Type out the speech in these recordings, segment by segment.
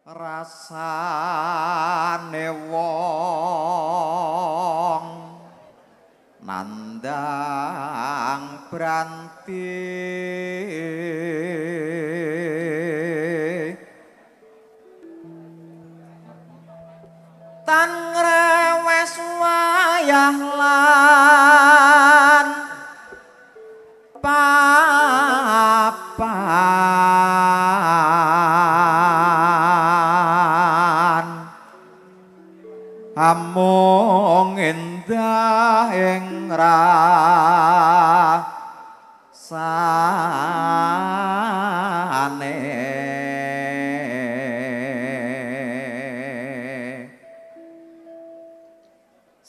Rasane wong nandang branti tan ngrewes wayah lan papan amung endah ing rasane.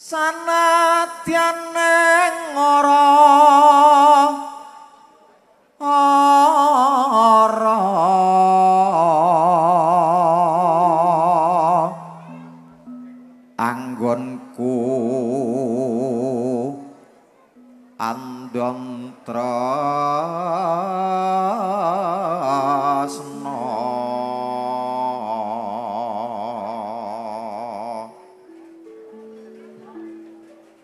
Sanadyan ing ora ora anggonku andon tresna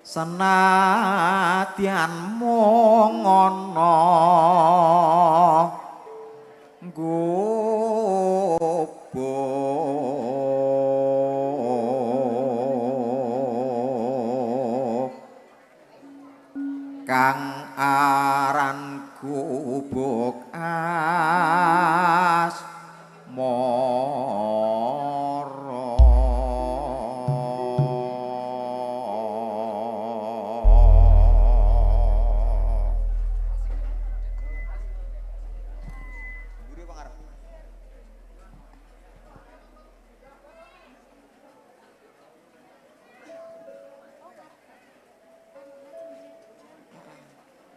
senadyan mung ana gubuk kang aran gubuk asmara.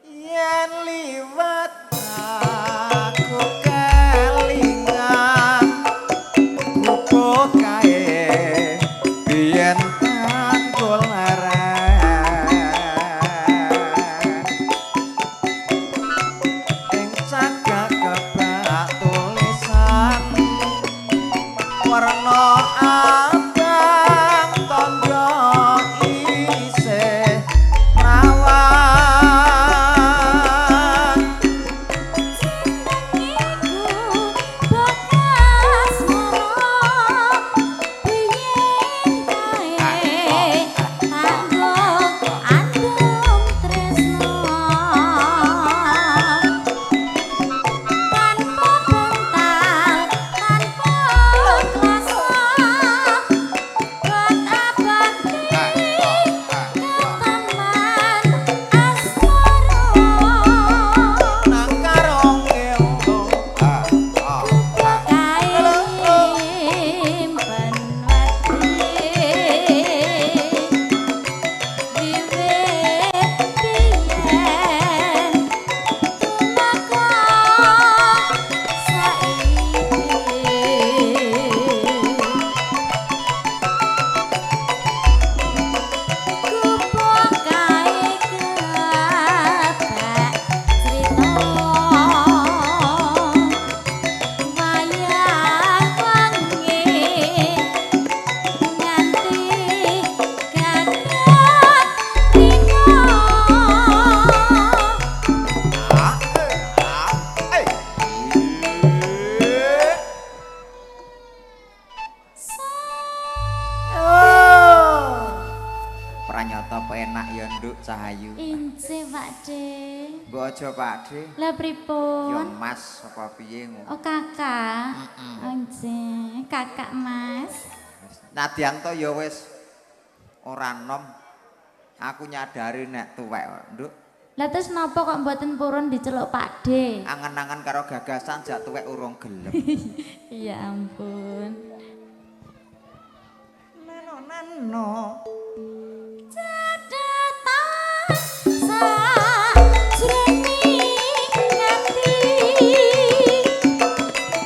Yen liwat aku kelingan gubuk kae biyen tanggul leren ing cagak kebak tulisan warna abang tandha isih prawan. Nang karong elo Pranyata penak ya Nduk Cahayu. Ince Pak De. Mbok aja Pak De. Lah pripun? Ya Mas apa piye ngono. Oh kakak. Oh ince, kakak Mas. Nadyan to ya wis ora nom. Aku nyadari nek tuwek, Nduk. Lah terus napa kok mboten purun diceluk Pak De? Angen-angen karo gagasan jak tuwek urung gelem. Ya ampun. Nano nano. Cadatan sajroning ati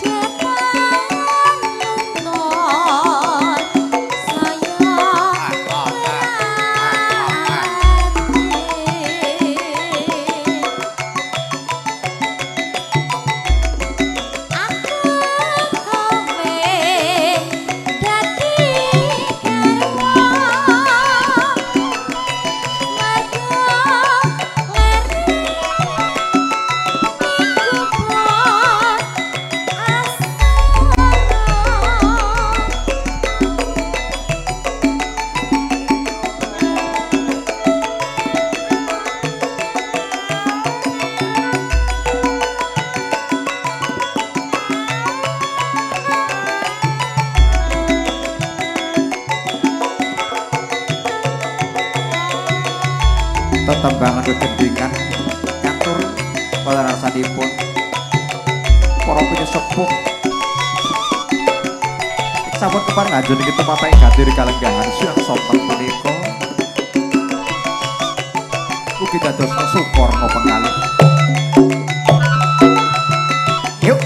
depan luntur saya aku kowe Tetembangan kegendingan katur kalarsanipun para pinyesepuh sampun kepareng anjene kita papaing gadir kalenggahan siang sonten punika ugi dados suporno pengalih. Yuk.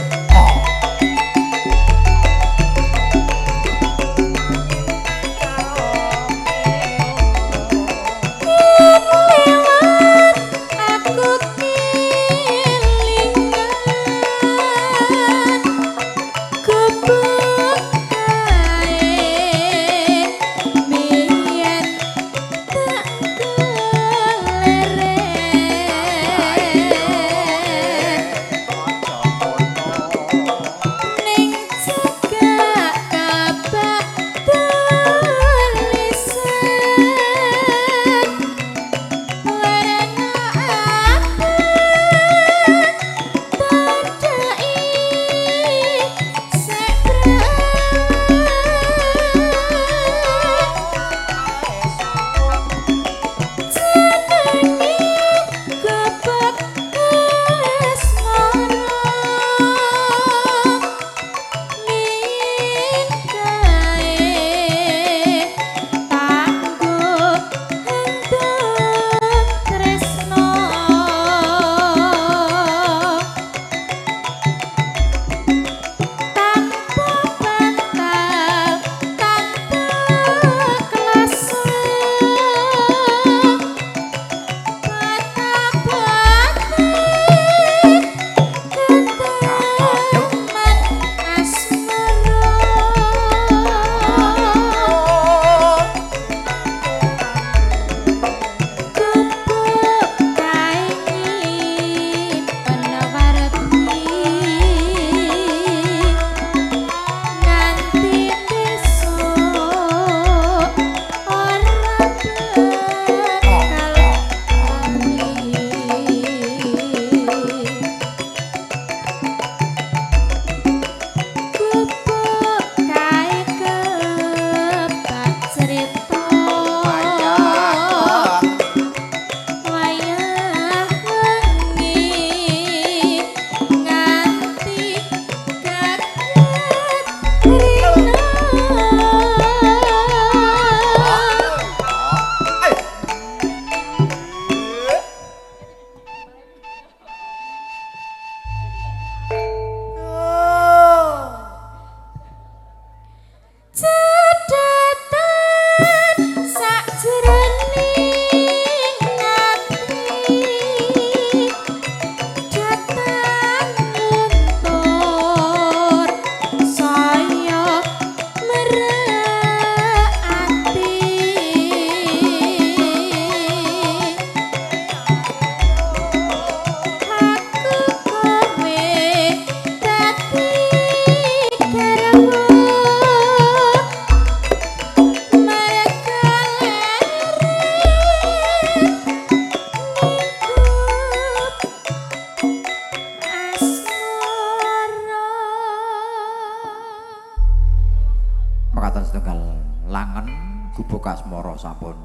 Sampun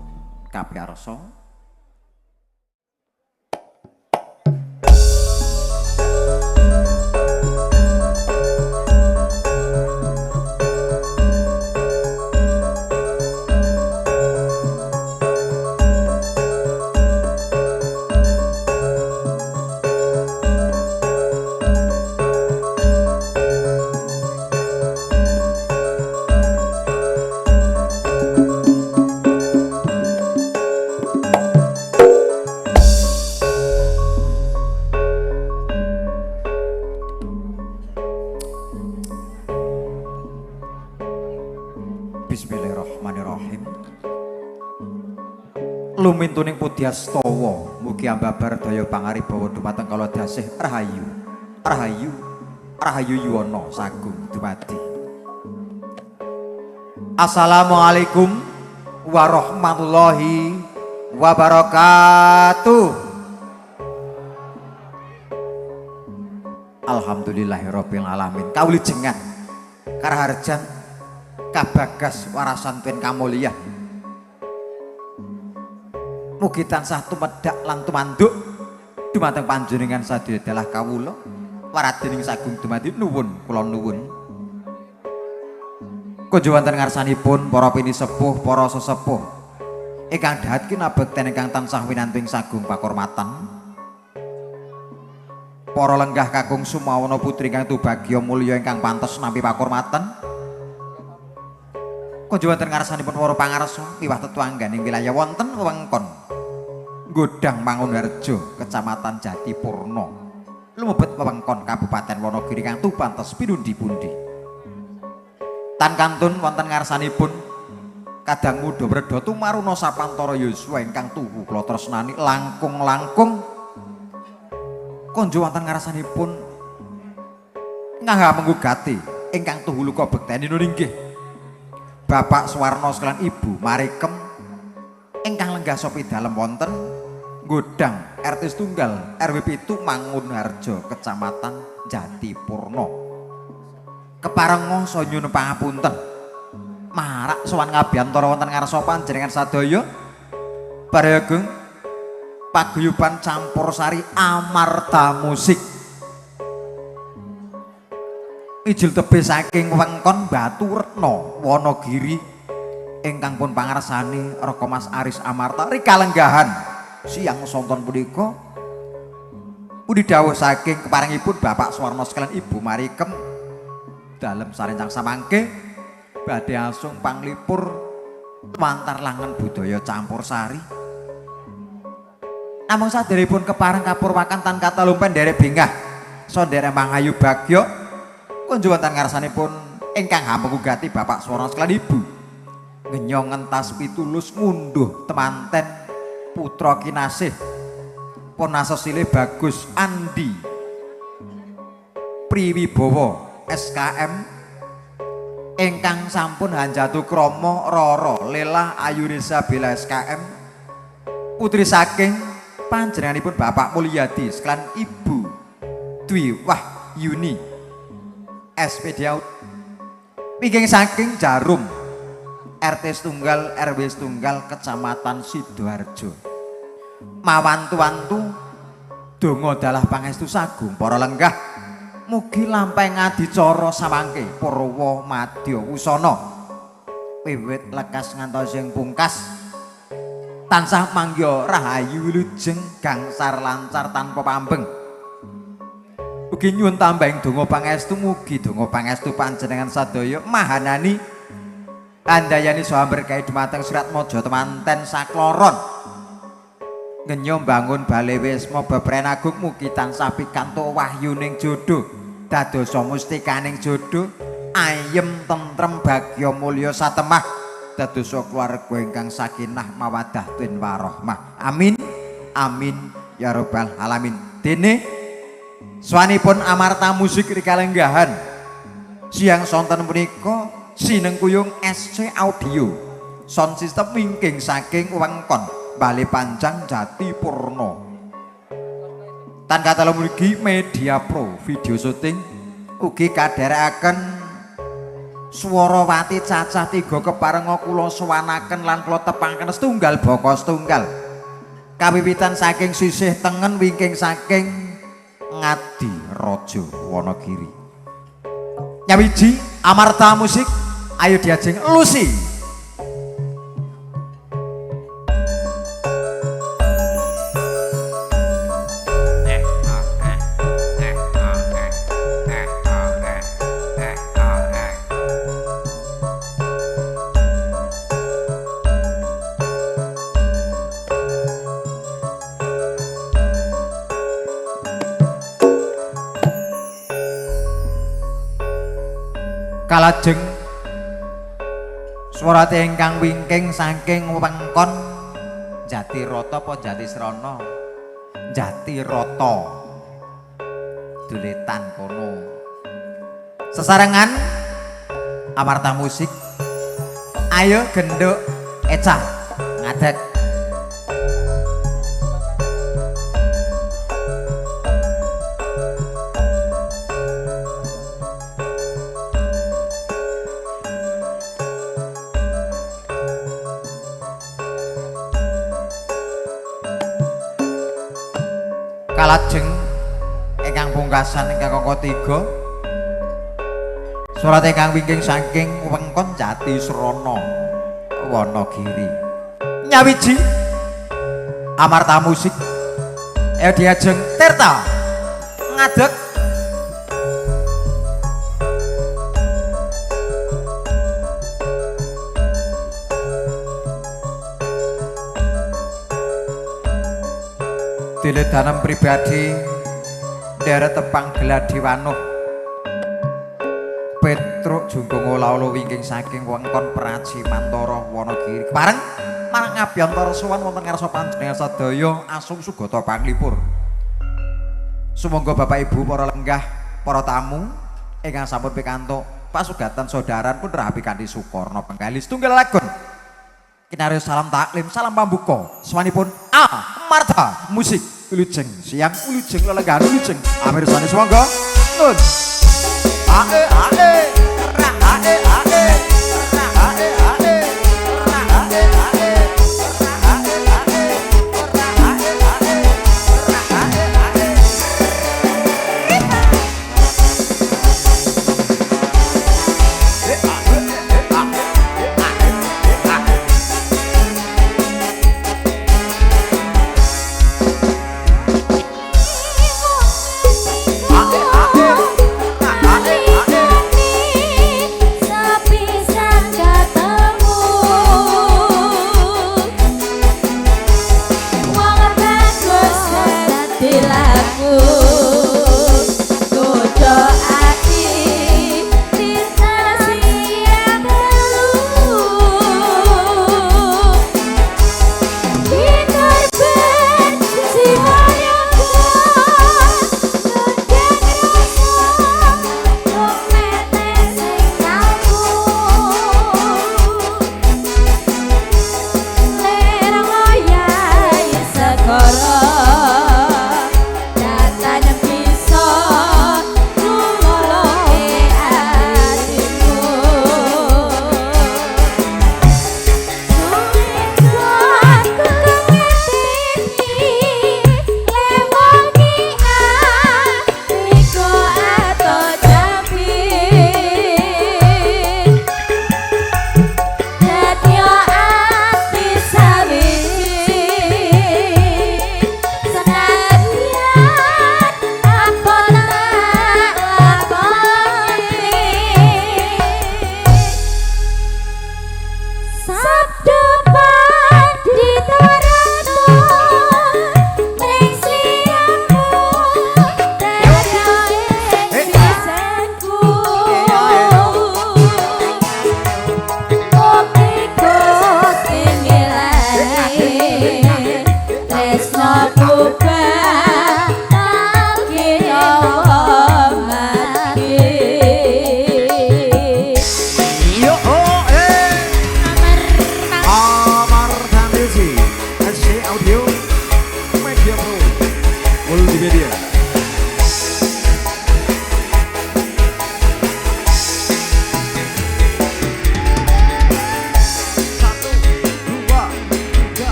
kapiyarsa. Bismillahirrahmanirrahim. Lumintuning pudyastawa mugi ambabar daya pangaribawa dumateng kala dasih rahayu. Rahayu, rahayu yuwana sagung dumadi. Assalamualaikum warahmatullahi wabarakatuh. Alhamdulillahirabbil alamin. Kawulijengan karaharjan kabagas warasan tuen kamulyan. Mugi tansah tumedhak lan tumanduk dumateng panjenengan sadaya dalah kawula waradining sagung dumadi nuwun kula nuwun. Kunjuk wonten ngarsanipun para pinisepuh, para sesepuh ingkang dahat kinabekten ingkang tansah winantu ing sagung pakurmatan. Para lenggah kakung sumawana putri ingkang tubagya mulya ingkang pantes nampi pakurmatan. Kunjuk wonten ngarsanipun para pangarsa miwah tetangganing wilayah wonten wewengkon Godang Mangunharjo, Kecamatan Jatipurna, lumebet wewengkon Kabupaten Wonogiri kang tupantes pinundi-pundi. Tan kantun wonten ngarsanipun kadang muda wreda tumaruna sapantara yuswa ingkang tuhu kula tresnani langkung-langkung konjo wonten ngarsanipun ngangga menggugati ingkang tuhu luka bekteni nun inggih Bapak Suwarno sekalian Ibu Marikem ingkang lenggah sopi dalem wonten Godang RT setunggal RW 7 Mangunharjo, Kecamatan Jatipurna. Keparenga saya nyuwun pangapunten marak sowan ngabiyantara wonten ngarsa panjenengan sadaya barayageng paguyuban campur sari Amarta Musik ijil tebih saking wewengkon Baturetna Wonogiri ingkang pun pangarsani Raka Mas Aris Amarta rikalenggahan siang sonten punika pundi dawuh saking keparengipun Bapak Suwarno sekalian Ibu Marikem dalem sarencang samangke badhe asung panglipur lumantar langen budaya campur sari. Namung saderepun kepareng kapurwakan tan katalumpen nderek bingah sondherek mangayu bagya kunjuk wonten ngarsanipun ingkang hampengugati Bapak Suwarno sekalian Ibu ngenyong ngentas pitulus ngunduh temanten putra kinasih ponasesile Bagus Andi Priwibowo SKM ingkang sampun hanjatu krama Rara Lela Ayurisa Bela SKM putri saking panjenenganipun Bapak Mulyadi sekalian Ibu Dwi Wahyuni SPD wingking saking Jarum RT setunggal RW setunggal Kecamatan Sidoarjo. Mawantu-wantu donga dalah pangestu sagung para lenggah mugi lampahing adicara samangke purwa madya wusana wiwit lekas ngantos ing pungkas tansah mangya rahayu wilujeng gangsar lancar tanpa pambeng. Ugi nyuwun tambahing donga pangestu mugi donga pangestu panjenengan sadaya mahanani andayani saha berkahi dumateng Suratmaja temanten sakloron ngenyo bangun bale wisma bebren agung mugi tansah pikantuk wahyuning jodho dadosa mustikaning jodho ayem tentrem bagya mulya satemah dadosa keluarga ingkang sakinah mawaddah tin warahmah. Amin amin ya rabbal alamin. Dene swanipun Amarta Musik rikalenggahan siang sonten punika sinengkuyung SC Audio sound system wingking saking wewengkon Bale Panjang Jatipurna. Tan katalem ugi Media Pro video syuting ugi kadherekaken Swarawati cacah tiga keparenga kula sowanaken lan kula tepangaken setunggal baka setunggal kawiwitan saking sisih tengen wingking saking Ngadi Raja Wonogiri. Nyawiji Amarta Musik ayo diajeng Lucy. Kalajeng swarate ingkang wingking saking wewengkon Jatirata apa Jatisrana? Jatirata Duletan kono. Sesarengan Amarta Musik ayo genduk Eca ngadeg. Kalajeng ingkang pungkasan ingkang angka 3 surat ingkang wingking saking wewengkon Jatisrana Wonogiri. Nyawiji Amarta Musik ayo diajeng Tirta ngadeg. Diledanem pribadi ndherek tepang gladi wanuh Petruk Jungkung Ola-ola wingking saking wewengkon Praji Mantara Wonogiri. Kepareng marang ngabiyantara sowan wonten ngarsa panjenengan sadaya asung sugata panglipur. Sumangga Bapak Ibu para lenggah, para tamu ingkang sampun pikantuk pasugatan sodharan pun rapi kanthi sukarna penggalih setunggal lagon. Kinaryo salam taklim, salam pambuka. Swanipun Amarta Musik wilujeng siang, wilujeng lelenggahan, wilujeng amirsani sumangga. Nun. Ae ae ra ae ae ra ae ae ra ae ae ra ae ae ra ae ae ra ae ae. Ae ae ae.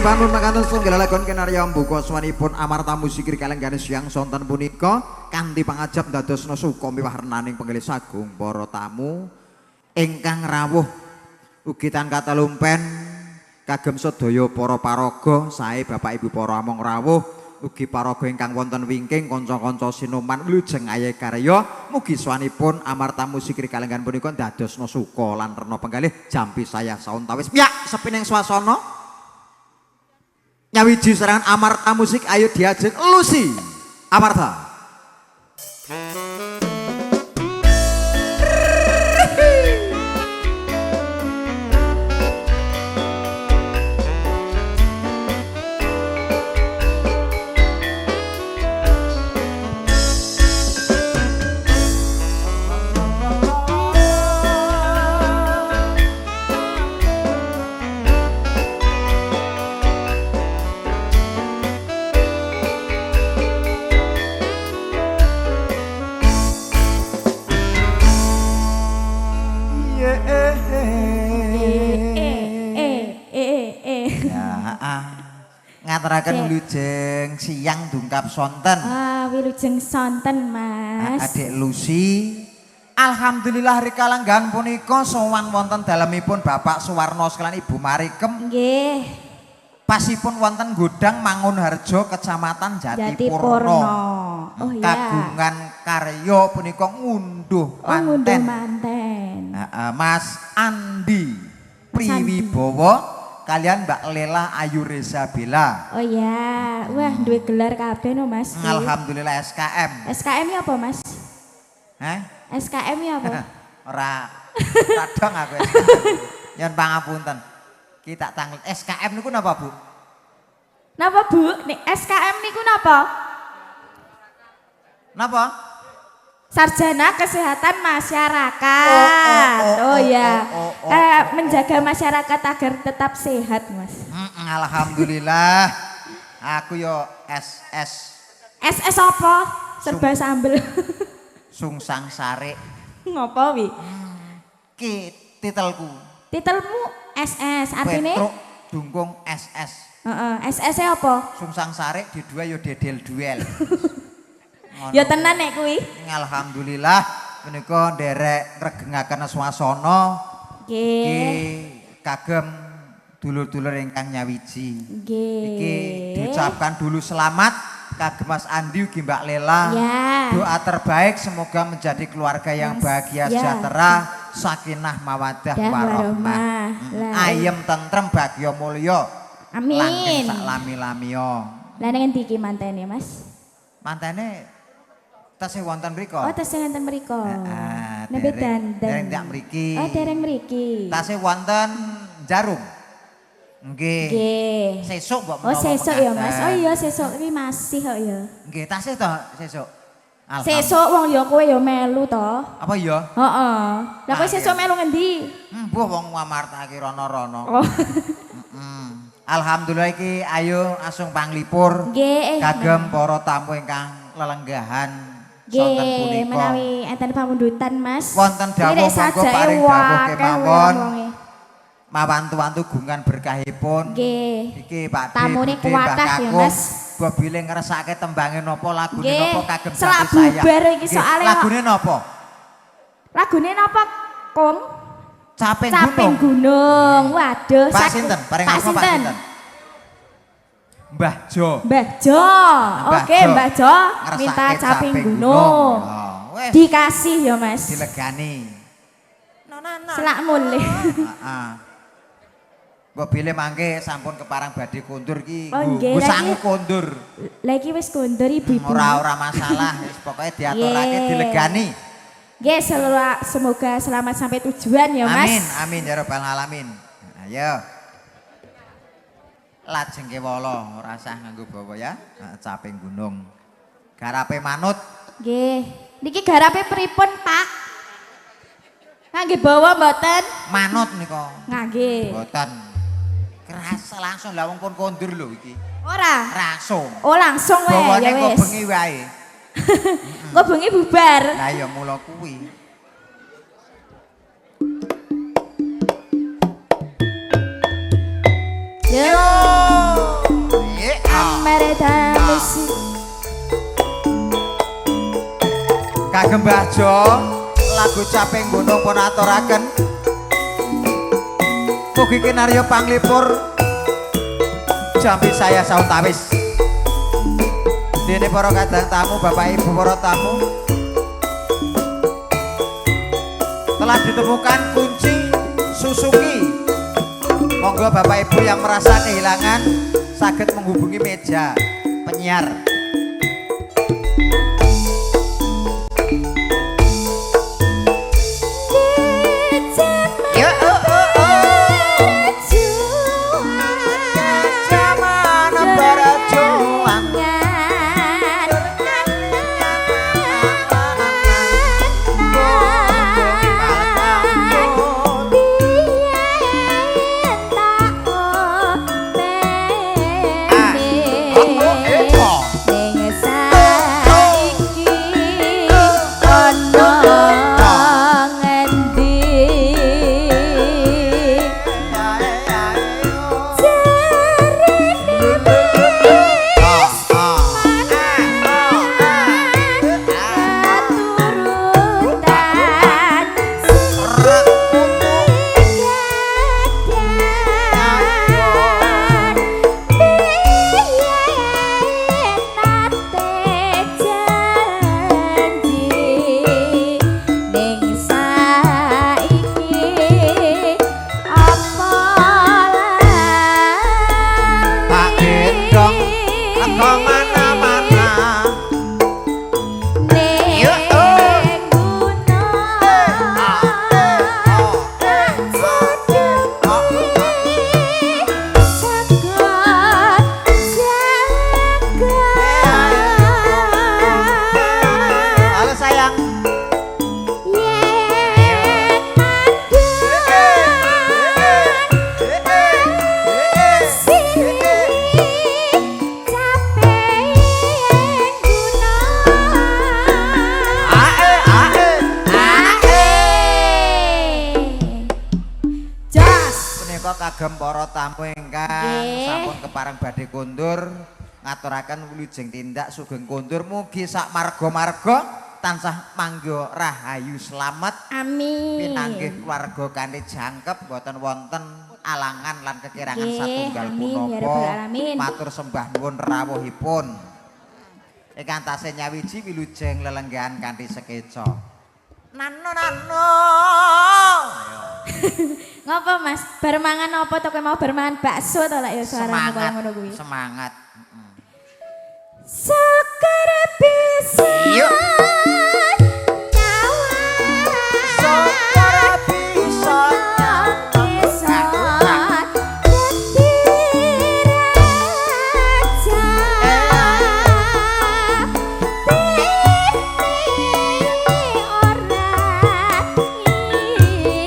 Sembah nuwun makaten setunggal lagon kinarya mbuka swanipun Amarta Musik kalenggane siang sonten punika kanthi pangajap ndadosna suka miwah renaning penggalih sagung para tamu ingkang rawuh ugi tan katalumpen kagem sedaya para paraga sae Bapak Ibu para among rawuh ugi paraga ingkang wonten wingking kanca-kanca sinuman wilujeng aye karya mugi swanipun Amarta Musik kalenggan punika ndadosna suka lan rena penggalih jampi saya sauntawis piyak sepining swasana nyawiji serangan Amarta Musik ayo diajeng Lucy Amarta. Ngaturaken wilujeng siang dungkap sonten. Ah, wilujeng sonten, Mas. Adik Lucy. Alhamdulillah rikalenggahan punika sowan wonten dalemipun Bapak Suwarno sekalian Ibu Marikem. Nggih. Pasipun wonten Gudang Mangunharjo Kecamatan Jatipurno. Oh iya. Kagungan karya punika ngunduh manten. Oh, ngunduh manten. Mas Andi Priwibowo kalian Mbak Lela Ayu Reza Bella. Oh iya, wah duwe gelar kabeh no Mas. Alhamdulillah SKM. SKM ya apa Mas? Hah? SKM ya apa? Ora kadang aku SKM. Nyuwun pangapunten. Kita tanglet SKM niku napa, Bu? Napa, Bu? Nek SKM niku napa? Napa? Sarjana Kesehatan Masyarakat. Oh ya. Menjaga masyarakat agar tetap sehat, Mas. Alhamdulillah. Aku yo SS. SS apa? Serba sambel. Sungsang sare. Ngopo wi? Ki titelku. Titelmu SS artine? Petruk Dungkung SS. Heeh, SS e apa? Sungsang sare D2 yo dedel duel. Ya tenan nek kuwi. Alhamdulillah punika nderek ngregengaken swasana. Nggih. Kagem dulur-dulur ingkang nyawiji. Nggih. Iki diucapkan dulu selamat kagem Mas Andi ugi Mbak Lela. Ya. Doa terbaik semoga menjadi keluarga yang bahagia ya, sejahtera, sakinah mawaddah warahmah. Ayem tentrem bagya mulya. Amin. Langgeng sak lami-lamiya. Lah nang endi iki mantene, Mas? Mantene tesih wonten mriku. Oh, tesih wonten mriku. Heeh. Nembe dandan. Dereng tak mriki. Oh, dereng mriki. Tasih wonten Jarum. Nggih. Nggih. Sesuk mbok menawa. Oh, sesuk ya, Mas. Oh iya, sesuk iki masih kok ya. Nggih, tasih to sesuk. Sesuk wong ya kowe ya melu to. Apa ya? Heeh. Lah kowe sesuk melu ngendi? Mbuh wong Amarta ki rono-rono. Oh. Alhamdulillah iki ayo asung panglipur. Nggih. Kagem para tamu ingkang lelenggahan sonten punika. Menawi enten pamundutan Mas. Wonten dawuh monggo paring dawuh kemawon. Mawantu-wantu gungan berkahipun. Nggih. Iki Pak Tamune kuwatah ya Mas. Mbok bilih ngersake tembange napa lagune napa kagem selak bubar iki soalé. Lagune napa? Lagune napa, Kong? Caping Gunung. Caping Gunung. Waduh, Pak sinten? Paring asma Pak sinten? Mbah Jo. Mbah Jo. Oke, Mbah Jo minta Caping Gunung. Wes. Dikasih ya, Mas. Dilegani. Selak mulih. Heeh. Mbok bilih mangke sampun keparang badhe kondur iki. Nggo sangu kondur. Lah iki wis kondur ibu-ibu. Ora masalah, wis pokoke diaturake dilegani. Nggih, semoga selamat sampai tujuan ya, Mas. Amin, amin ya rabbal alamin. Ayo. Lajeng kewala, ora usah nganggo bawa ya. Caping Gunung. Garape manut. Nggih. Niki garape pripun, Pak? Ngangge bawa mboten? Manut nika. Ngangge. Mboten. Keras langsung lah wong pun kondur lho iki. Ora. Langsung. Oh, langsung wae Bawane ya wis. Kok bengi wae. Kok bengi bubar. Lah ya mula kuwi. Yo. Kagem Mbah Jo, lagu Caping Gunung pun aturaken. Mugi kinarya panglipur jampi saya sautawis. Dene para kadang tamu, Bapak Ibu para tamu, telah ditemukan kunci Suzuki. Monggo Bapak Ibu yang merasa kehilangan saged menghubungi meja penyiar. Ya, oh, oh, oh. Zaman berjuang. Tak gendong ke mana-mana. Halo sayang. Ae ae ae. Jos. Punika kagem para tamu ingkang sampun kepareng badhe kondur ngaturaken wilujeng tindak sugeng kondur, mugi sak marga-marga tansah mangga rahayu slamet. Amin. Pinanggih keluarga kanthi jangkep, boten wonten alangan lan kekirangan satunggal amin, ya punapa. Rabbal alamin. Matur sembah nuwun rawuhipun. Ingkang tasih nyawiji wilujeng lelenggahan kanthi sekeca. Nano nano. Ayo. Ngopo Mas? Bar mangan apa to kowe mau bar mangan bakso to lek ya suaramu kaya Semangat. ngono kuwi. Semangat. Sekar bisa Yuk. nyawang. Sekar bisa Bisa dadi raja. Titi ora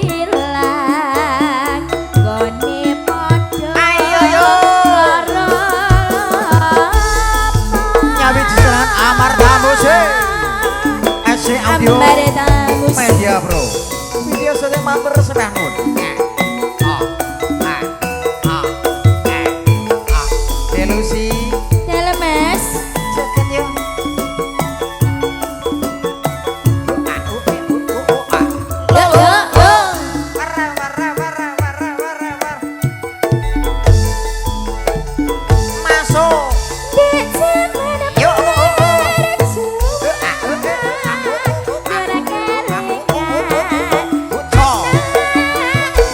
ilang, gone padha Ayo, yo. karo Nyawiji serangan Amar Tamu. SC Audio Amar Tamu. Media Bro. Video syuting matur sembah nuwun. A A A A. Delusi. Dalem Mas. Joget yo. A U E U U U A. Yo yo yo. Wara wara wara wara wara wara. Masuk. Dek zaman Yo oh oh oh. berjuang. A U E A U U A Ora U U U kelingan. U.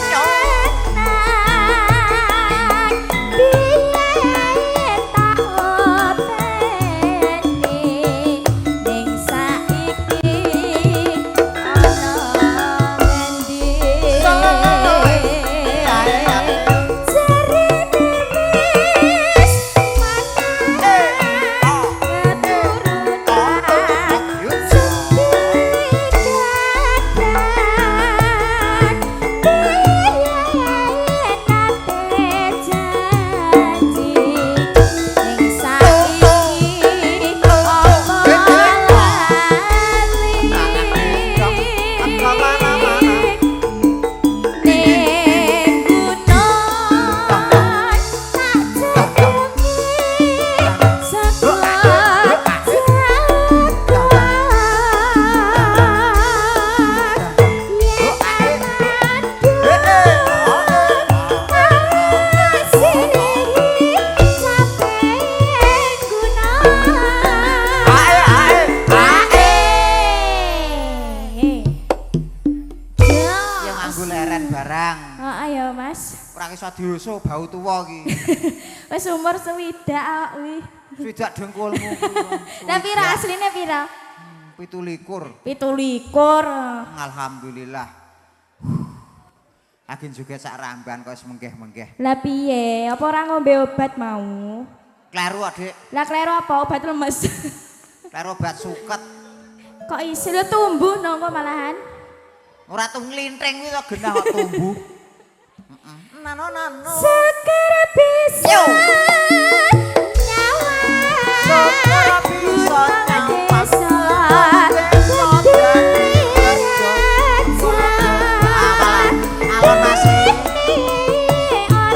Nganggo leren barang. Heeh ya, Mas. Ora iso dioso bau tuwa iki. Wis umur swidak kok kuwi. Swidak dengkulmu kuwi. Lah pira asline pira? 27. 27. Alhamdulillah. Agin juga sak ramban kok wis menggeh-menggeh. Lah piye? Apa ora ngombe obat mau? Kleru, Dik. Lah kleru apa? Obat lemes. Kleru obat suket. Kok isi lho tumbuh nongko malahan? Ora tuh nglinting kuwi to genah kok tumbuh. Heeh. Nano nano. Seger bisa Yo. nyawa. Seger bisa nyawa. Desa. Desa Apalah, alon masih. Ora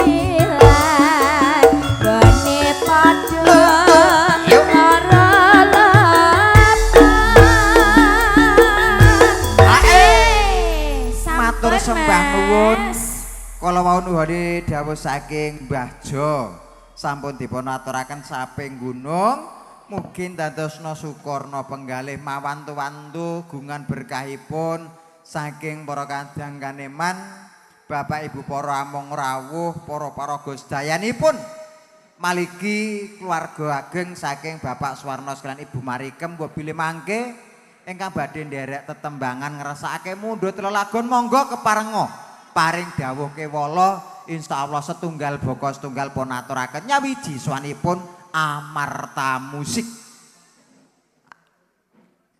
ilang, gone padha Yuk. lara lepas. Ae. Sampun, Matur sembah nuwun. Mas. Kala wau nuhoni dawuh saking Mbah Jo. Sampun dipun aturaken saping gunung. Mugi dadosna sukarna penggalih mawantu-wantu gungan berkahipun saking para kadang kaneman Bapak Ibu para among rawuh para paraga sedayanipun maliki keluarga ageng saking Bapak Suwarno sekalian Ibu Marikem mbok bilih mangke ingkang badhe nderek tetembangan ngrasakake mundhut lelagon monggo keparenga paring dawuh kewala insyaallah setunggal baka setunggal pun aturaken nyawiji swanipun Amarta Musik.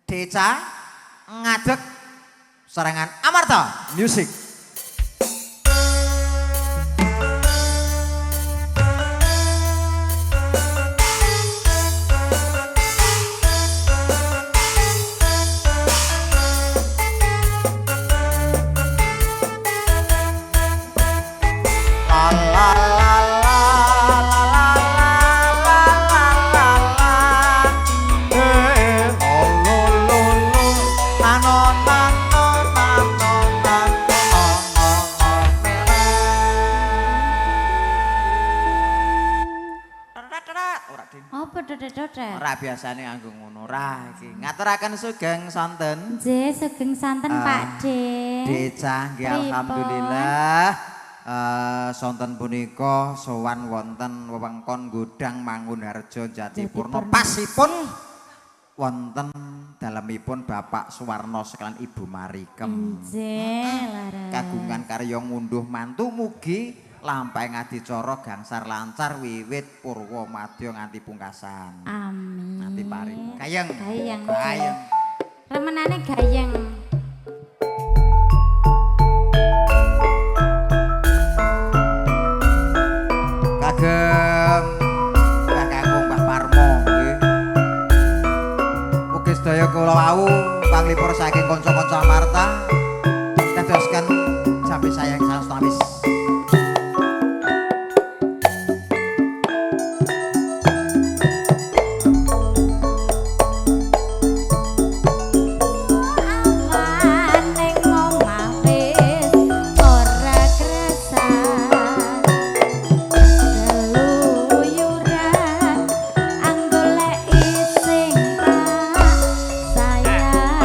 Deca ngadeg serangan Amarta Music. La la la la la la la la la la. Eh, oh lo lo lo. Nano nano nano nano oh oh oh mele. Terat ora ding. Apa dodet-dodet? Ora biasane nganggo ngono ora iki. Ngaturaken sugeng sonten. Nggih, sugeng santen Ah, Pak De. Deca nggih Pripun? alhamdulillah. Sonten punika sowan wonten wewengkon Godang Mangunharjo Jatipurna pasipun wonten dalemipun Bapak Suwarno sekalian Ibu Marikem. Nggih, laras. Kagungan karya ngunduh mantu mugi lampahing adicara gangsar lancar wiwit purwa madya nganti pungkasan. Amin. Nganti paring. Gayeng. Gayeng. Gayeng. Remenane gayeng. Kagem Mbah Kakung Mbah Parmo nggih. Mugi sedaya kula wau panglipur saking kanca-kanca Amarta dadosken sampe sayang sastawis. Awan ning omah wis ora kresan. Keluyuran anggoleki sing tak sayang.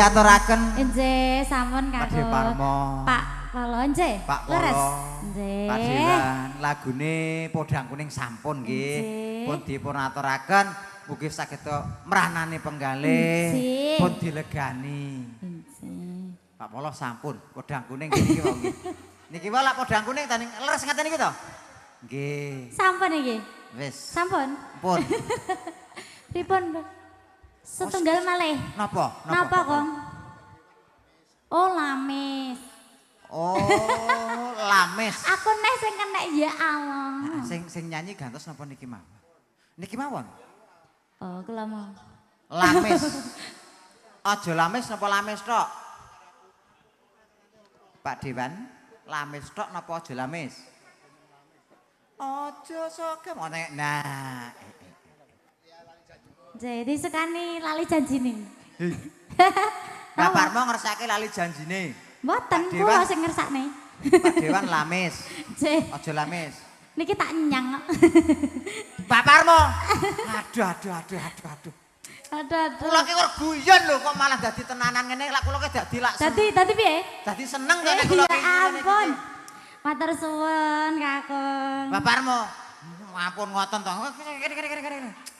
diaturaken. Nggih, sampun Pak kanggo Parmo. Pak Polo nggih. Pak Polo. Leres. Nggih. Pak Dewan, lagune Podang Kuning sampun nggih. Pun dipun aturaken mugi saged mranane penggalih pun dilegani. Nggih. Pak Polo sampun Podang Kuning niki wau nggih. Niki wae lak Podang Kuning ta leres ngaten niki to? Nggih. Sampun iki. Wis. Sampun. Pun. Pripun? Setunggal malih. Napa? Napa, Kong? Oh, lamis. Oh, lamis. Aku neh sing kenek ya Allah. Nah, sing nyanyi gantos napa niki mawon? Niki mawon. Oh, kula mau. Lamis. Aja lamis napa lamis tok? Pak Dewan, lamis tok napa aja lamis? Aja sogem. Nah. Jadi sukani lali janjine. Pak Parmo ngersake lali janjine. Mboten, kula sing ngersakne. Pak Dewan lamis. Nggih. Aja lamis. Niki tak nyang. Pak Parmo. Aduh aduh aduh aduh aduh. Aduh aduh. Kula ki guyon lho kok malah dadi tenanan ngene lak kula ki dadi lak. Dadi piye? Dadi seneng kok nek kula ki. Ya ampun. Matur suwun Kakung. Pak Parmo. Ampun ngoten to. Kene.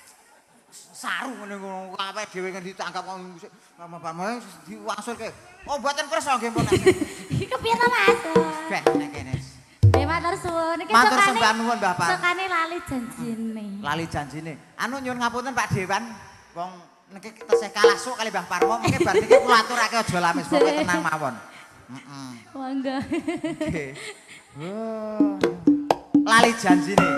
Saru ngene ngono awake dhewe kan ditangkap Pak Parmo diwangsulke. Oh mboten pirsa nggih pun. Iki kepiye to Mas? Ben nek kene. Nggih matur suwun. Iki matur sembah nuwun Mbah Parmo. Sukane lali janjine. Lali janjine. Anu nyuwun ngapunten Pak Dewan, wong niki tesih kalah sok kali Mbah Parmo, mengke bar niki kula aturake aja lamis pokoke tenang mawon. Heeh. Monggo. Nggih. Oh. Lali janjine.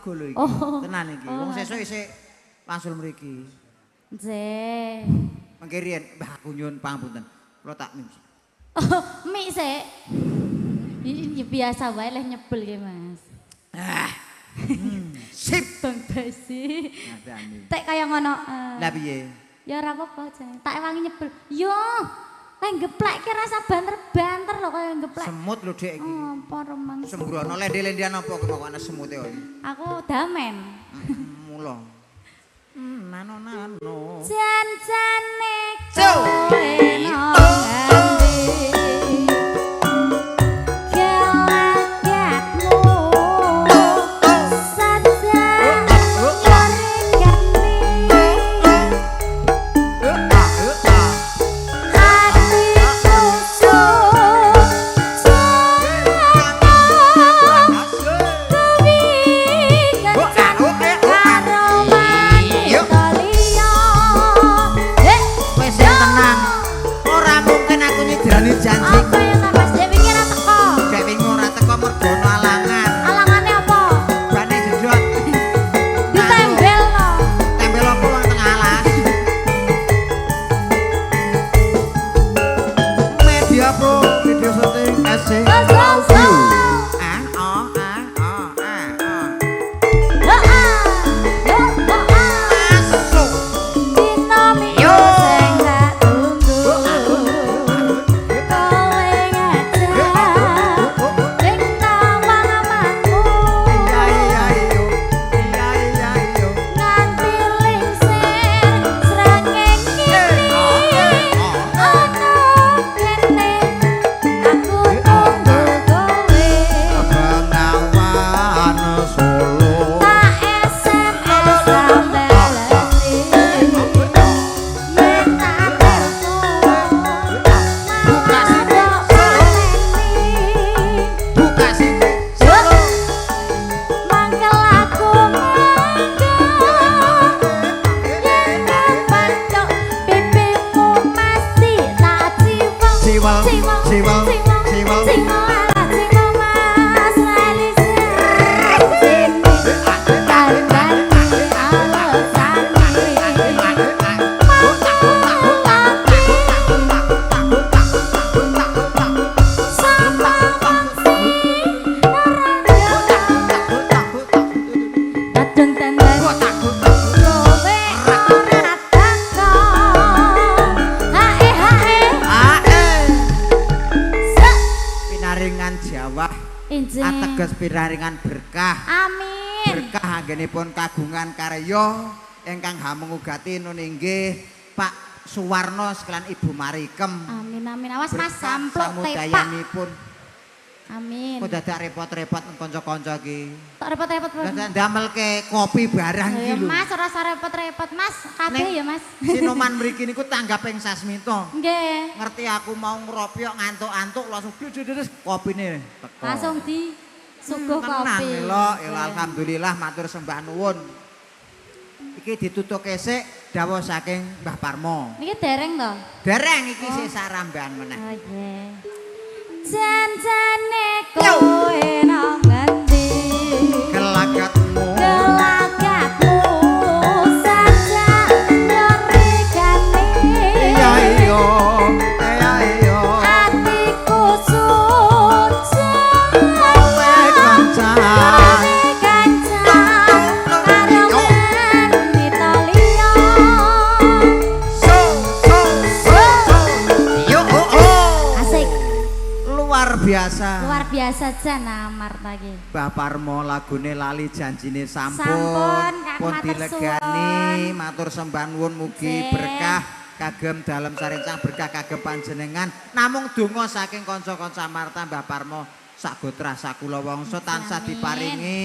Lho iki. Tenan iki. Wong sesuk isih wangsul mriki. Nggih. Mengke riyen Mbah aku nyuwun pangapunten. Kula tak mimpi. Oh, mik sik. Ya biasa wae leh nyebel ki, Mas. Ah. Sip Bang Basi. Tek kaya ngono. Lah piye? Ya ora apa-apa, Jan. Tak ewangi nyebel. Yo. Lek geplek ki rasa banter-banter lho kaya geplek. Semut lho Dik iki. Apa remang. Sembrono lende-lendean apa kok ana semute kok. Aku damen. Mula. Nano nano. Jan-jane kowe nang ngendi. Gelagatmu saja ngerikani. Atiku suwi kencan karo wanita liya. Wis tenang. Ora mungkin aku nyidani janji. Apa ya ta Mas? Dek wingi ora teko. Dek wingi ora teko mergo ono alangan. Alangane apa? Bane jedot. Ditembel no. Tempel apa wong tengah alas. Media Pro Video Shooting SC. So, so, so. A O A O A O. Heeh. Yo, heeh. Masuk. Dina minggu sing tak tunggu. Kowe ngajak ning tawang amanmu. Iya iya iyo. Iya iya iyo. Nganti lingsir srengenge ngene. Ana kene aku tunggu kowe. Bengawan Solo. Tak SMS sambalasi. Yen tak telepon malah mbok pateni. Buka sini. Mangkel aku mangkel. Yen kepethuk pipimu mesti tak ciwel. Ciwel, ciwel, ciwel. Ciwel ala ciwel Mas lali janjine. Kandhani alesane. Sapa wong sing nerangno kadung tandan kowe ora teko. Hae hae sek Pinaringan Jawa injih. ateges pinaringan berkah. Amin. Berkah anggenipun kagungan karya ingkang hamengugati nun inggih Pak Suwarno sekalian Ibu Marikem. Amin amin. Awas Mas Berkah sampluk tepak. samudayanipun. Amin. Kok dadak repot-repot kanca-kanca iki. Tok repot-repot. Bro. Dadak ndamelke kopi barang iki Ya lho. Mas ora usah repot-repot Mas, kabeh ya Mas. Sinoman mriki niku tanggap ing Sasmito. Nggih. Ngerti aku mau ngeropyok ngantuk-antuk langsung bludus kopine teko. Langsung di suguh Tenang kopi. elok, ya alhamdulillah matur sembah nuwun. Iki ditutuke sik dawuh saking Mbah Parmo. Niki dereng to? Dereng iki sik saramban meneh. Oh nggih. Jan-jane kowe nang ngendi? Gelagatmu Gelagatmu saja ngerikane. Iya iya iya iya. Atiku suci. Kowe kencan. Kowe kencan karo wanita liya. So so so so. Yo oh oh. Asik. Luar biasa. Luar biasa jan Amarta iki. Mbah Parmo lagune lali janjine sampun. Sampun, Kang, Pun matur dilegani, matur sembah nuwun mugi Nggih. berkah kagem dalem sarencang berkah kagem panjenengan. Namung donga saking kanca-kanca Amarta Mbah Parmo sak gotra sakula wangsa tansah Amin. diparingi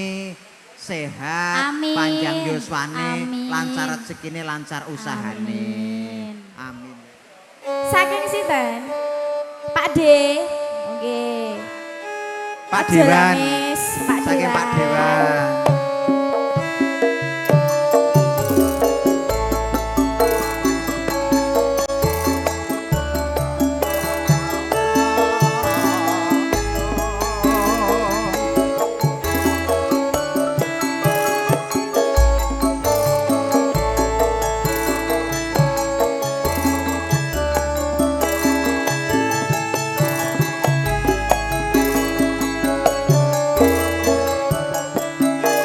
sehat, Amin. panjang yuswane, Amin. lancar rezekine, lancar usahane. Amin. Amin. Saking sinten? Pak D. Nggih. Pak Dewan. Jelamis, Pak Saking Pak Dewan. Amin.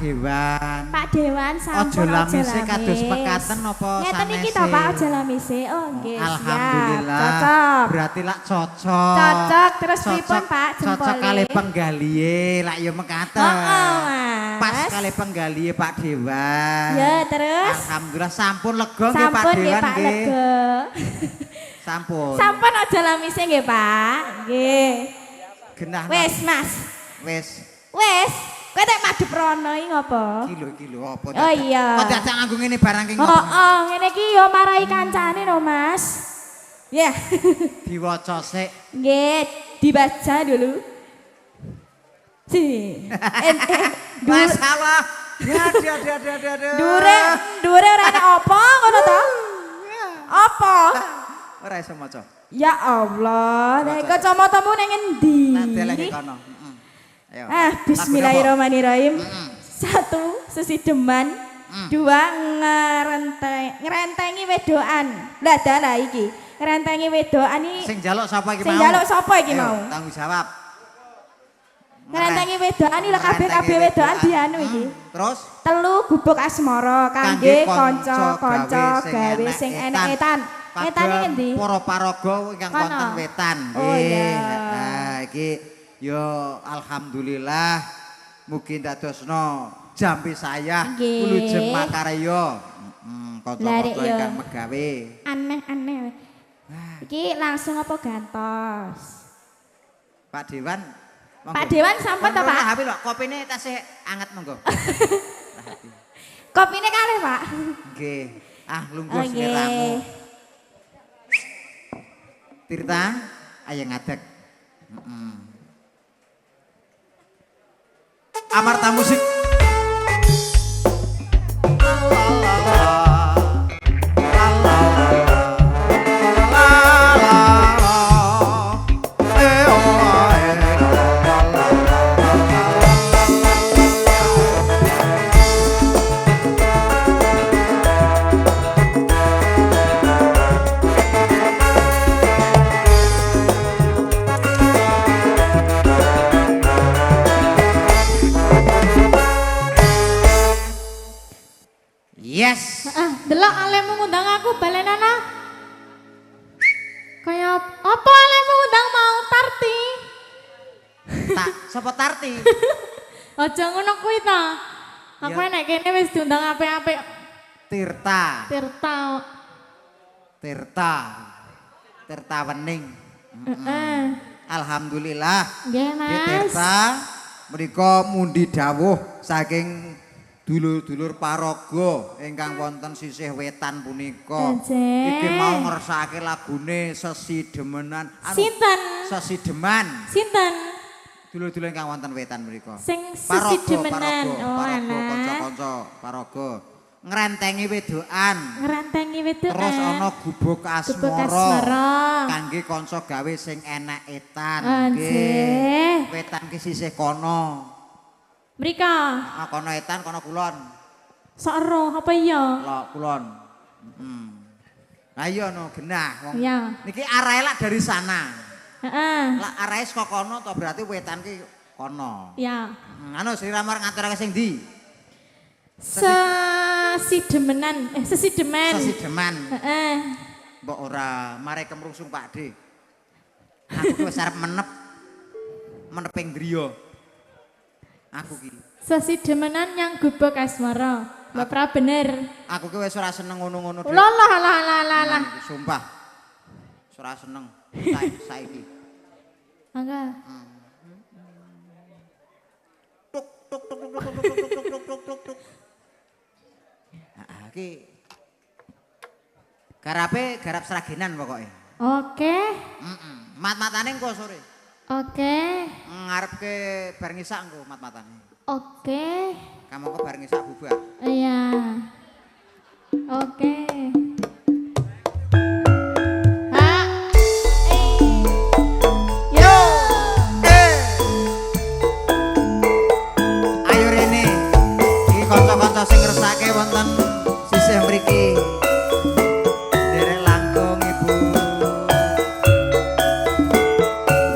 Dewan. Pak Dewan sampun Aja lamise kados mekaten apa ngeten iki sanese? To Pak, aja lamise. Oh nggih, siap. Alhamdulillah. Cocok. Berarti lak cocok. Cocok, terus pripun, Pak, Cocok jempole? kalih penggalihe, lak ya mekaten. Heeh, Mas. Pas kalih penggalihe Pak Dewan. Ya, terus Alhamdulillah sampun lega nggih Pak sampun nggih Dewan Pak nggih. lega. Sampun. Sampun aja lamise nggih Pak. Nggih. Genah. Wis, Mas. Wis. Wis. Kowe tek madhep rono iki ngopo? Iki lho apa Oh, iya. Kok dadak nganggo ngene barang ki ngopo? Heeh, ngene iki ya marai kancane no, Mas. Ya. Diwaca sik. Nggih, dibaca dulu. Si. Dure Masalah. Ya dia dia dia dia. dia. dure dure ora enek apa ngono to? Apa? Ora iso maca. Ya Allah, nek kacamatamu ning endi? Nah, deleh kono. Heeh. Ayo. Ah, bismillahirrahmanirrahim. Satu, sesideman. Dua, ngrentengi wedoan. Lah dalah iki. Ngrentengi wedoan iki Sing njaluk sapa iki mau? Sing njaluk sapa iki Ayo, mau? Tanggung jawab. Ngrentengi wedoan iki lho kabeh-kabeh wedoan dianu iki. Terus Telu, gubuk asmara kangge kanca-kanca gawe sing enek etan. Etan iki ngendi? Para paraga ingkang Kono. wonten wetan. Oh, iya. Nah, iki ya alhamdulillah mugi ndadosno jampi saya Nggih. wilujeng makarya. Heeh, Lah, kanca-kanca rek, yo. ingkang megawe. Aneh-aneh. Iki langsung apa gantos? Pak Dewan. Monggo. Pak Dewan sampun ta, Pak? HP lho, kopine tasih anget monggo. Kopine kalih, Pak. Nggih. Ah, lungguh Oh, nggih. sliramu. Tirta, ayo ngadeg. Heeh. Amarta musik. Yes. Ah, delok alemu ngundang aku balenana. Kaya apa alemu ngundang mau Tarti? Tak sapa Tarti? Aja ngono kuwi ta. Aku Ya. nek kene wis diundang apik-apik Tirta. Tirta. Tirta. Tirta Wening. Heeh. Alhamdulillah. Nggih, Dik Mas. Tirta menika mundi dawuh saking dulur-dulur paraga ingkang wonten sisih wetan punika. Ejeh. Iki mau ngersakake lagune sesidemenan. Anu, Sinten? Sesideman. Sinten? Dulur-dulur ingkang wonten wetan mriku. Sing Paraga, sesidemenan. paraga, Oh, paraga, alah. kanca-kanca, paraga. Ngrentengi wedokan. Ngrentengi wedokan. Terus ana gubuk Gubuk asmara. asmara. Kangge kanca gawe sing enek etan. Anjih. Wetan ki sisih kono. Mriko. Ah, kono etan, kono kulon. Sok ero apa iya? Lok kulon. Heeh. Lah iya no genah wong. Iya. Niki arahe lak dari sana. Heeh. Lak arahe saka kono to berarti wetan ki kono. Ya. Anu Sri Ramar ngaturake sing ndi? Sesidemenan, sesidemen. Sesideman. Heeh. Mbok ora mare kemrungsung Pak D. Aku ki wis arep menep. Meneping griya. Aku ki. Sesidemenan yang gubuk asmara. Mbak pra bener. Aku ki wis ora seneng ngono-ngono. Dik. Lah lah lah lah lah lah. Sumpah. Wis ora seneng saiki. Mangga. Tuk tuk tuk tuk tuk tuk tuk tuk tuk tuk tuk. Nah, iki garape garap seragenan pokoke. Oke. Heeh. Mat-matane engko sore. Oke. Ngarepke bar ngisak engko mat-matane. Oke. Kamangka bar ngisak bubar. Iya. Oke. Ha. Yo. Ayo rene. Iki kanca-kanca sing ngersake wonten sisih mriki. Derek langkung Ibu.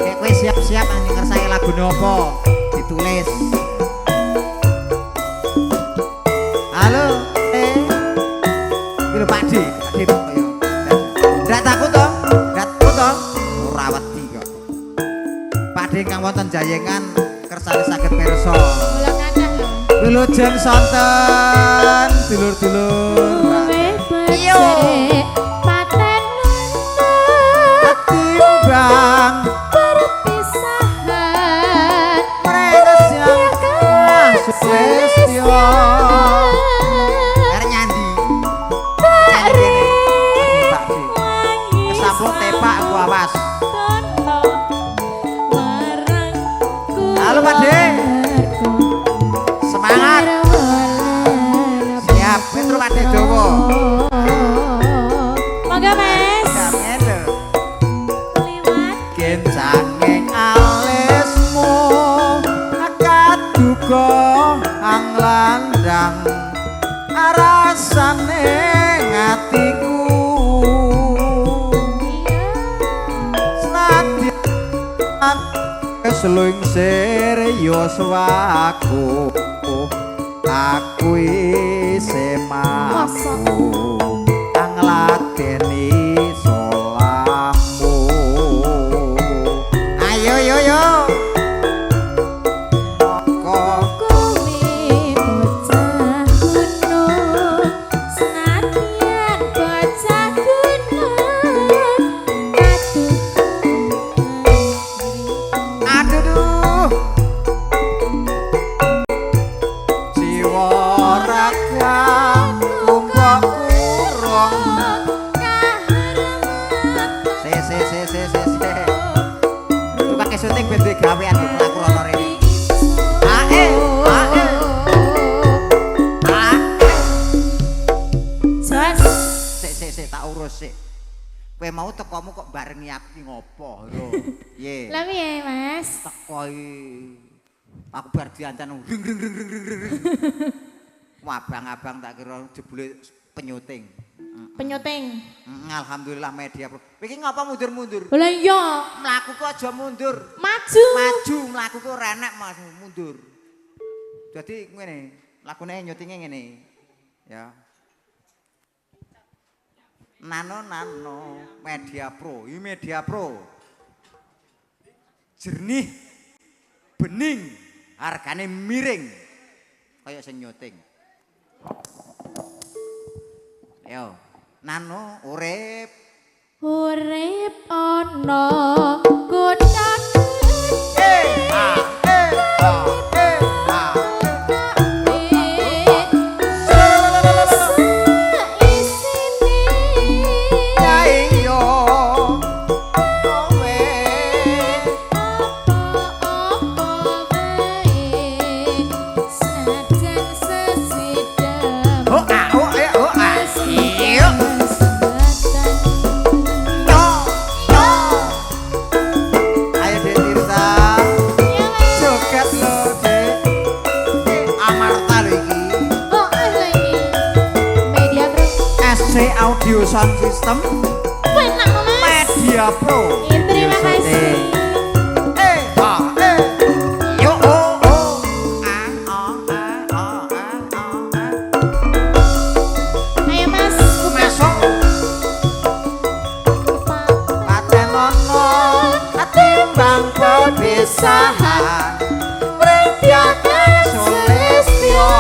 Kayak kowe siap-siap ngersake lagune apa? Ditulis. Pakde ingkang wonten Jayengan kersane saged pirsa. Kula kathah lho. Wilujeng sonten dulur-dulur. Iya. Paten Ketimbang perpisahan mereka Sulistyo. Arep nyandi. Pak D. Kesampluk tepak aku awas. Halo Pak D. Semangat. Siap, Petro Pak D Jowo. Monggo Mas. Siap ngene lho. Liwat Kencanging alismu kaduga ang landang rasane atiku senadyan selingsir yuswaku aku isih mampu ngladeni solahmu. Ayo yo yo. Kok kowe bocah gunung senadyan bocah gunung aduh duh. Jiwa raga kok kurang. Se se se se se se. Tukang syuting ben duwe gawean lho mlaku rono rene. Ae, ae. Ae. Jos. Sik sik sik tak urus sik. Kowe mau tekomu kok barengi aku ki ngopo lho? Piye? Lah piye Mas? Teko iki. Aku bar diancam ring ring ring ring ring ring. Abang-abang tak kira jebule penyuting. Penyuting. Alhamdulillah media pro. Iki ngapa mundur-mundur? Lah iya, Mlaku kok aja mundur. maju. Maju mlaku kok ora enek Mas mundur. Jadi ngene, lakune nyutinge ngene. Ya. Nano nano media pro, ini media pro. Jernih, bening, hargane miring. Kaya sing nyuting. Yo, nano urip. Urip ana kutha Eh, ah, eh, ah, eh, ah. Isine Ya iya, kowe. Apa-apa wae senajan sesidam Oh ah, oh eh, oh ah. Iya. Yo, yo. Ayo Dek Tirta. Joget lho, Dek. Amarta lho iki. Oh, lagi media bro. SC Audio Sound System Penak no, Mas. Media Pro. Terima kasih. Eh, ah, eh. Yo, oh, oh. Ah, oh, ah, oh, ah, oh, ah. Ayo Mas, Masuk. Patenono timbang perpisahan. Mretiake sulistyo.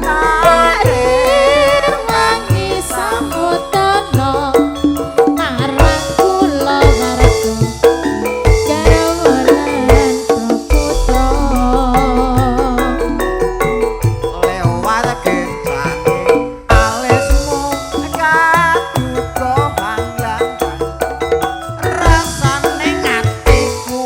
Tarir wangi samudana marang kula warga garwa lan putra. Lewat kencange alismu kaduka hanglandang rasane atiku.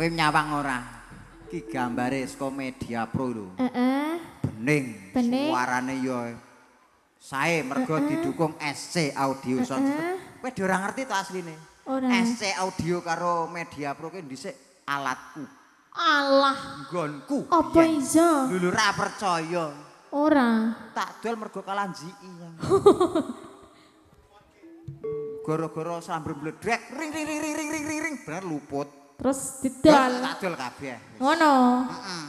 Kowe nyawang ora? Ki gambare saka Media Pro lho. Heeh. Bening. Bening. Suarane ya sae mergo didukung SC Audio Sound System. Kowe ora ngerti to asline? Ora. SC Audio karo Media Pro ki dhisik alatku. Alah, Nggonku. apa iso? Lho ora percaya. Ora. Tak dol mergo kalah njiki. Gara-gara sambar bledek ring ring ring ring ring ring ring ring bener luput. Terus didol. Tak dol kabeh. Ngono. Heeh.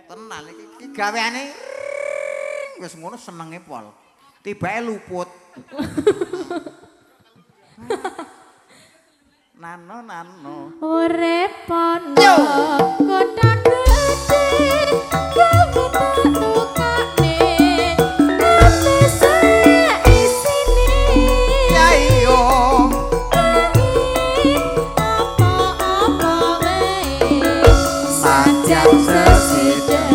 Tenan iki gaweane wis ngono senenge pol. Tibake luput. Nano nano. Urip ana kota gedhe gawe tak tukane kabeh sak isine. Ya iya. Apa-apa wae sajan sesidem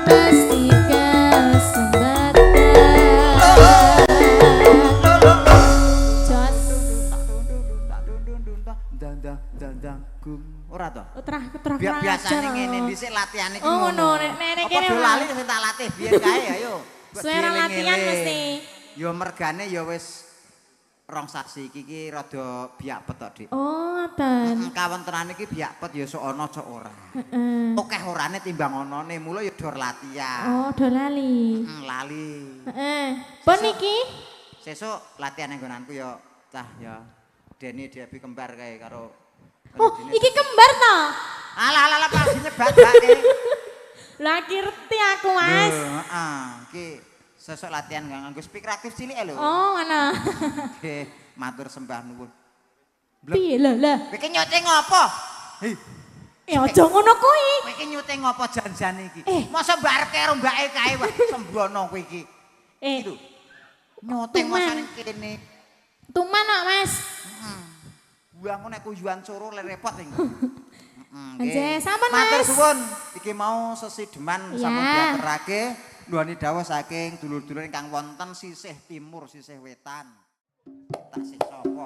pasti kesempatan. Jos. Ora to? Otrah Biasane ngene dhisik latihane iki Oh, ngono. Nek Apa kene do lali sing tak latih biyen kae ayo. Suwe latihan mesti. Ya mergane ya wis rong sasi iki ki rada biak pet tok, Dik. Oh, ngoten. Kawontenane iki biak pet ya sok ana sok ora. Heeh. Akeh orane timbang onone, mula ya dor latihan. Oh, do lali. Lali. Heeh. Pon iki Sesuk latihan nang nggonanku ya cah ya. Deni Debi kembar kae karo. Oh, iki kembar ta? Alah alah alah pasti nyebakake. Lah ngerti aku, Mas. Heeh, iki sesuk latihan nganggo speaker aktif cilik lho. Oh, ngono. Oke, matur sembah nuwun. Piye lho, lah? Kowe iki nyuting ngopo? Hei, Eh, aja ngono kuwi. kowe iki nyuting ngopo jan-jane iki? Eh. Masa mbak arep karo mbake kae wah sembrono kowe iki. Eh, Lho. Nyuting Tuman. masa ning kene. tuman kok, Mas. Buangku nek kuyuan soro le repot iki. Nggih, sampun, Matur Mas. suwun. Iki mau sesideman Ya. sampun diaturake nuwuni dawuh saking dulur-dulur ingkang wonten sisih timur, sisih wetan. Tak sih sapa?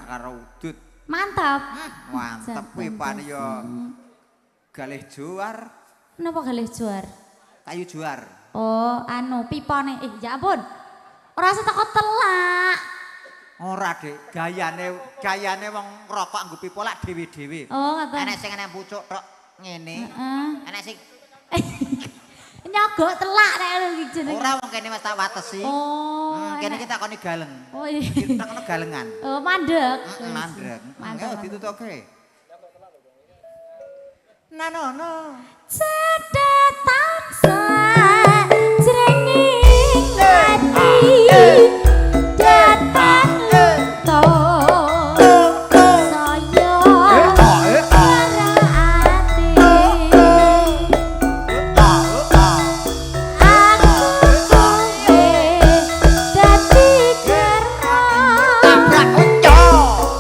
genah karo udut. Mantap. Mantep pipane ya galih juar. Napa galih juar? Kayu juar. Oh, anu pipane. Ya ampun. Ora usah teko telak. Ora, Dik. Gayane wong ngrokok nggo pipa lak dhewe-dhewe. Oh, ngoten. Enek sing enek pucuk tok ngene. Heeh. Enek sing nyogok telak nek iki jenenge. Ora wong kene wis tak watesi. Oh. Kene iki takoni galeng. Oh iya. Iki takono galengan. Oh, mandek. Mandek. Mantap. Ditutuke. Nanono. Cedhetan sajroning ati datang to saya lara ati aku kowe dadi gerah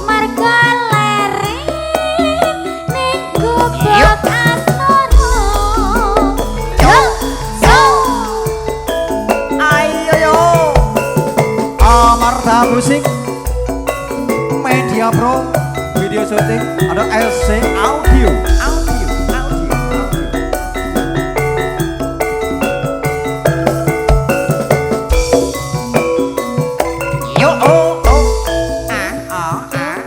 marga leri ning gubuk asmara. Yo yo Ayo yo. Amarta Musik Media Pro Video Shooting ada LC Audio Audio Audio Audio. Yo oh oh ah ah ah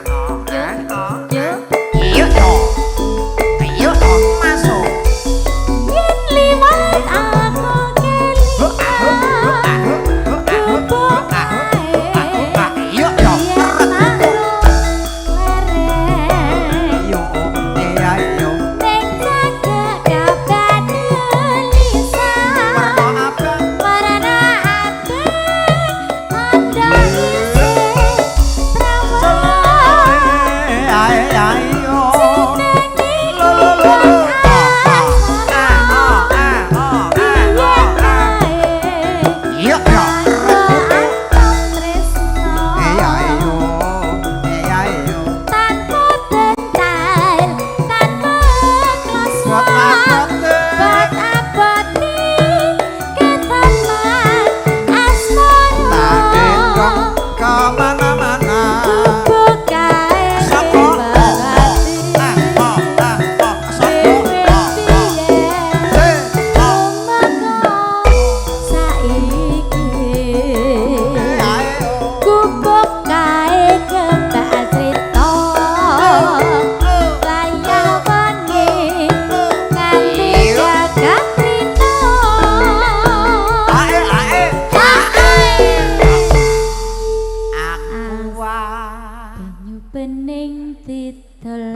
ah ah. Yo Yo yo. Ayo masuk. Yen liwat aku kelingan gubuk ae Yo yo. yen tak lereng Yo ayo. ning cagak kabar lisan Warna abang. warna abang ada isih trawon Ayo. jenenge Lo lo lo lo. asmara piye kae Yo yo. Anto tresno Ayo. Ayo. tanpa bental tanpa kloso Buat bat abadi ketaman asmara kemana-mana. gubuk kae Sapa? berarti dhewe piye tumeka saiki gubuk kae kebak crita wayah wengi nganti gagah rina. Ae ae. Ae. Aku wae Banyu bening didol.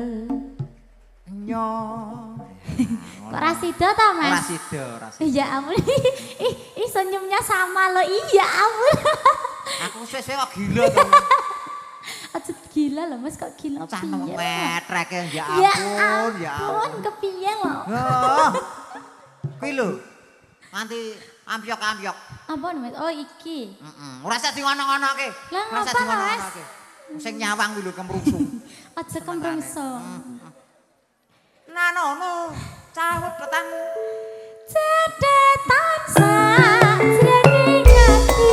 nyo. Kok ra sida ta, Ora Mas? sida, ora sida. Ya ampun. Ih, ih senyumnya sama loh. Iya ampun. Aku suwe-suwe kok gila to. Aja gila loh, Mas, kok gila Cah piye? metreke ya Ya ampun, ya ampun, ampun. kepiye loh. Oh. Kuwi lho. Nganti ambyok-ambyok. Apa Mas? Oh, iki. Heeh. Ora usah dingono-ngonoke. Lah, Ora usah ngapa, Mas? dingono-ngonoke. Sing nyawang kuwi lho kemrungsung. Aja kemrungsung. Nanono cawet petang. Cedhetan sajroning ati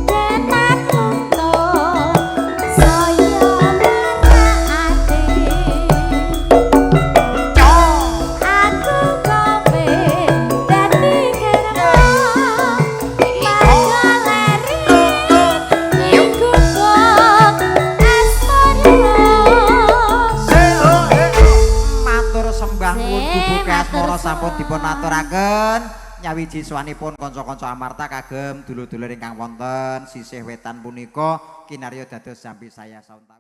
detak luntur saya lara ati aku kowe dadi germo marga leri ning gubuk asmara. Matur sembah nuwun Gubuk Matur Asmara sampun suwun. dipun aturaken nyawiji swanipun kanca-kanca Amarta kagem dulur-dulur ingkang wonten sisih wetan punika kinarya dados jampi saya sauntawi.